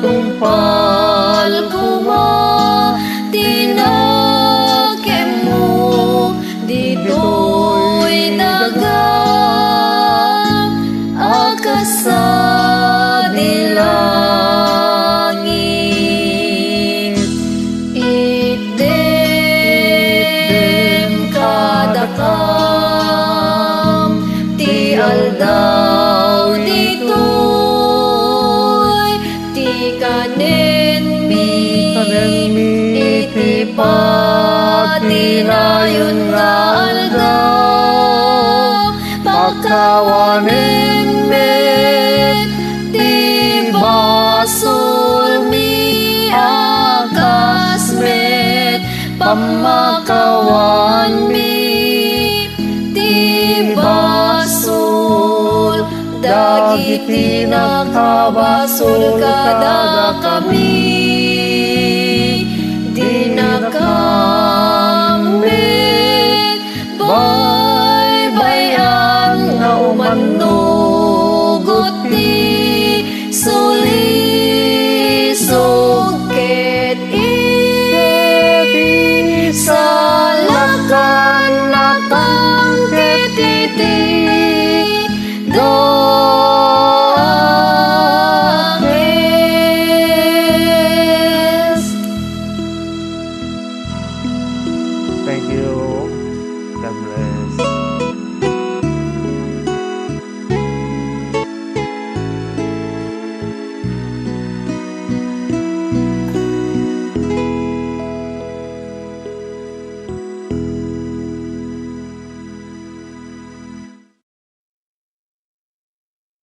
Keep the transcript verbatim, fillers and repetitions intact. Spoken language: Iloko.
Tungpal koma ti nakemmo ditoy daga a kasdi langit. Itdem kadakam ti aldaw ditoy ti kanenmi, kanenmi iti patinayon nga aldaw. Pakawanem met ti basolmi a kas met pammakawanmi ti basol dagiti nakabasol kadakami. Dinakam met baybay-an nga umannugot ti sulisog ket iti salakannakam ket iti dakes. Thank you. God bless.